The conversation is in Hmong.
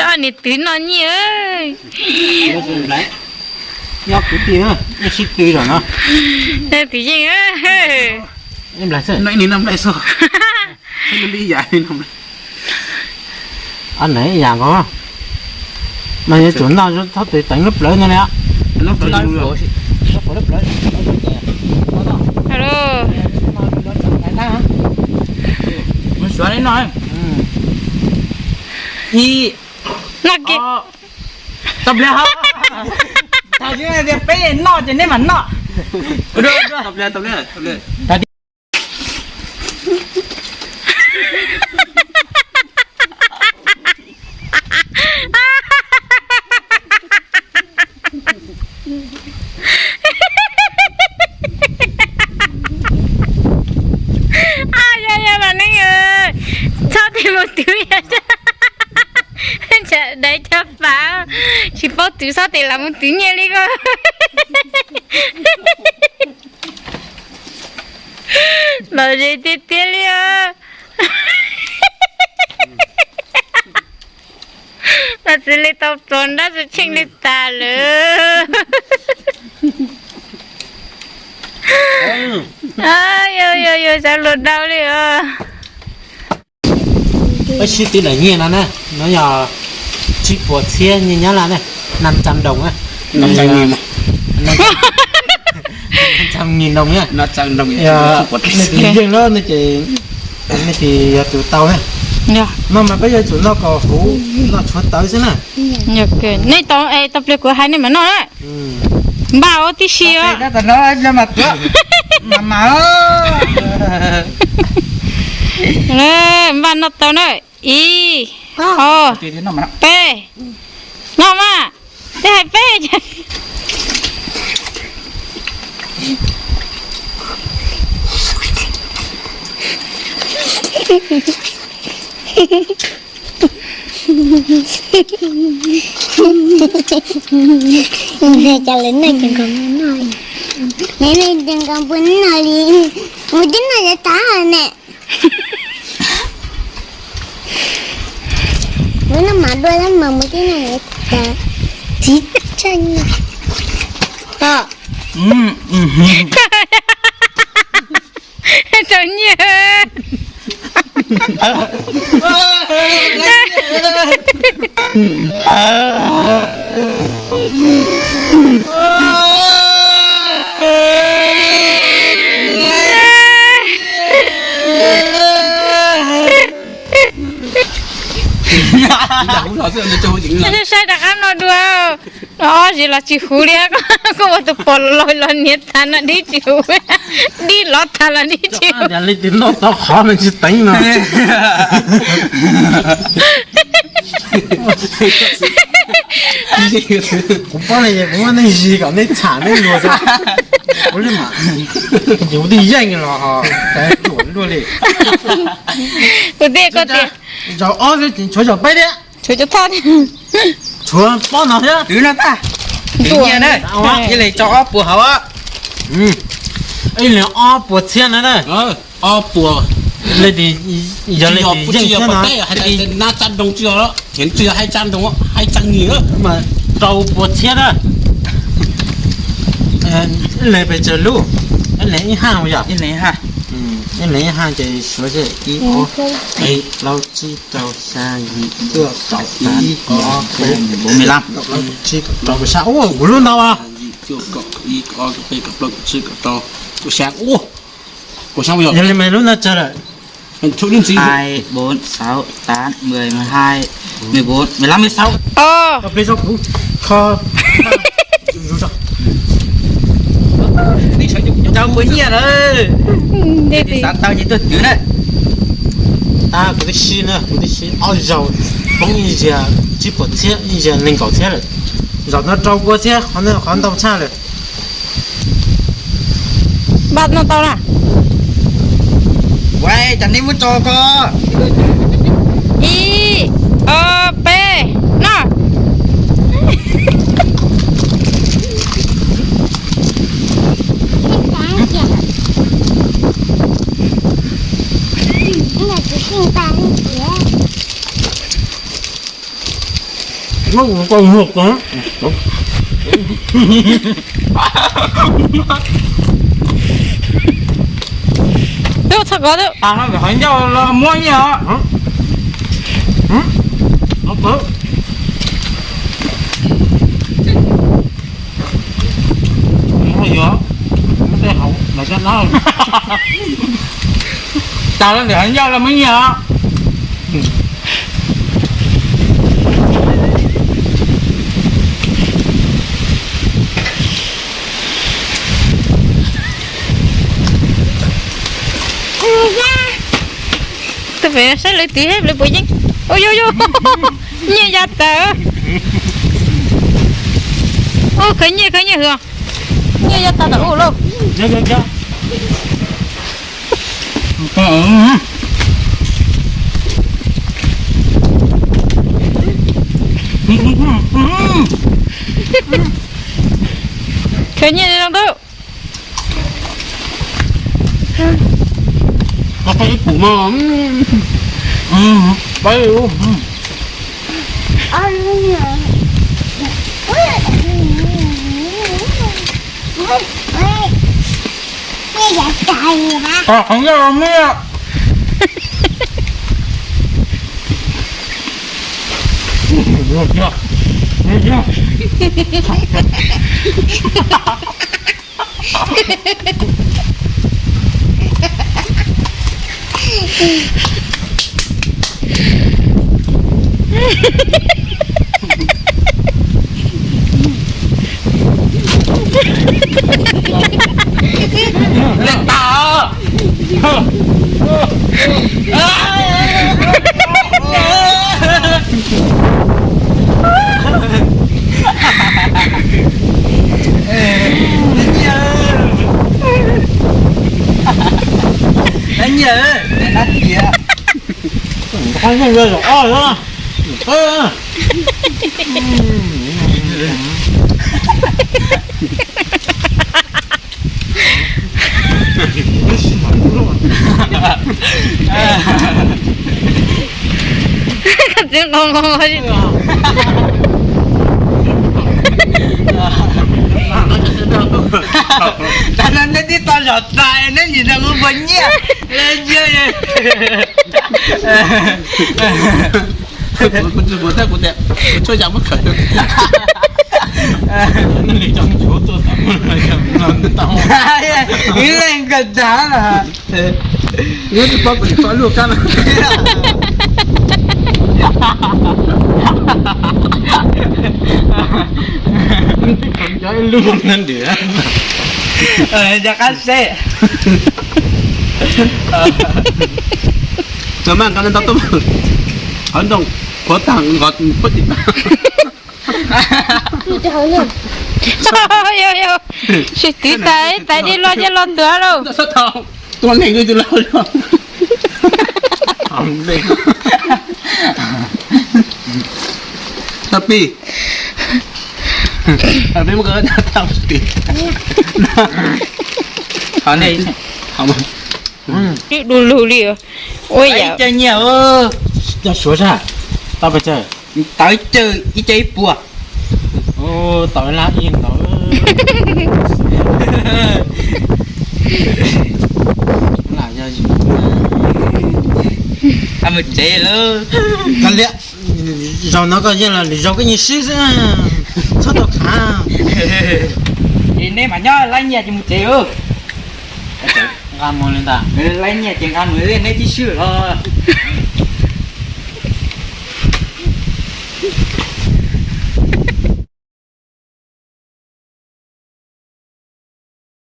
Niam twv noj nyiaj. Nyob kwv tij, sib tw zaum no. Twv yeej. Noj ib yam nkaus. Mas yuav tsum noj txhob tes teev lub plawv no li. Mus suav li no. Ib, noj kiag. Tau pliag, tau pliag, peb noj ces nej mam noj. Yog, yog los neej, txhob tes mus twv, dais cov fam, tsis paub twv txhob tes los mus twv nyiaj li ko. Lom zem tiag tiag li os. Mas txiv li tau txog nrab tsis tsheej li tas lawm. Yog, yog, yog, xav luag dau li os. Peb sib twv daim nyiaj no na, no yog tsib puas txhiab nyiaj Nyab Laj na, năm trăm đồng á. Năm trăm nghìn. Năm trăm nghìn đồng nhá. Năm trăm đồng. Yog nej twv yeej lawm no ces nej twv yog tus tau na. No mas peb yuav tsum noj kom huv, noj tshuav tawv xwb na. Nej tau, tau pliag kuv hais nej mam noj na. Npaj ua tib si os. Npaj noj tau na. Ib, ob, peb. Noj mas, twb hais peb. Cas lawv noj ces nkawd puas noj li, lawv noj ces nkawd puas noj li, mus twb noj ces tas ne. Mus noj mas dua lawm mas mus twb noj ces tas, txiv tsaj nyiaj. Tau nyiaj. Saib rov qab no dua. Ob zis los tsis huv li, koj ua tus pom los los niam tas no dib tsis huv, dib los tas los dib tsis huv. Li tis noj tau qhov no tsis teev no. Kuv paub li kuv muab nej zis kom nej txham nej luag xwb. Kuv li mas, kuv twb yeej los, ruam luaj li. Kuv twb, koj tias zaum ob xwb, tshuav zaum peb thiab. Tshuav cov thoj thiab. Tshuav pob no thiab. Twv no tag. Twv nyiaj na. Ib leeg tso ob puas hauv. Ib leeg ob puas txhiab na. Ob puas. Li tis, yog li tis yeej thiab no. Năm trăm đồng tsis yog, tsis yog hai trăm đồng, hai trăm nghìn. Mas rau puas txhiab na. Ib leeg pes tsawg lub? Ib leeg ib haj yom? Ib leeg ib haj ces suav ib ob peb plaub tsib rau xya yim cuaj kaum ib ob peb tsib rau xya. Ua kuv lub ntau. Yog li mas lub no tsawg lawm? Hai, bốn, sáu, tám, mười, mười hai, mười bốn, mười lăm, mười sáu. Pliag kuv kho. Rau puas nyiaj lawm. Xav tau ces tuaj twv na. Kuv twb si na, kuv twb si ob zaug, poob ib zaug tsib puas txhiab, ib zaug nees nkaum txhiab lawm. Zaum no rau puas txhiab, qhov no qhov ntau tshaj lawm. Npaj noj tau na. Ua cas nej muab tso ko. Ib, ob, peb, noj. Twb txhob kov twb. Qhov ncauj los muab nyiaj os. Yuav, muab tej hauv los coj no. Tas los ntawm qhov ncauj los muab nyiaj os. Tus pem saib lawv twv lawv puas yeej. Ua yog yog, nyiaj ya tas. Ua khawv nyiaj khawv nyiaj hwv. Nyiaj ya tas tas ua lauj. Khawv nyiaj zoo ntau. Ib pum mas pab. Qhov ncauj los muab. Lawv tas. Nyiaj, nyiaj, nab tias. Txiv nqos nqos nqos. Tas no neb twb tau zaum tas neb nim no kuv puas nyiaj. Kuv tsis muaj thiab kuv tias kuv tshuab yam muab khawm. Ib leeg kawg tag los. Yog tsis paub kuv tsis tau luaj kab. Cov ib lub nws nws. Cov qab seb. Cov mas nqa ntau tuaj, qhov ntoo qhuav tag nqos puab tim. Yog, yog, sis twv tas ib tais dej loj coj los tuav lauj. Tua neeg tus laus. Tau pib, peb muab ko tau. Twb du lug li. Ua yam caw nyiaj, caw suav sab, tau pes tsawg? Tau ib caw ib puas. Tau lab ib ntau. Mus tsev lawm. Zaum no koj yeej los lwm zaus koj nyiam sib xwb, txhob tau khav. Es neb mam nyob laib nyiaj ces mus tsev. Nqa mus li ntag. Laib nyiaj ces nqa mus, neb tib swb los.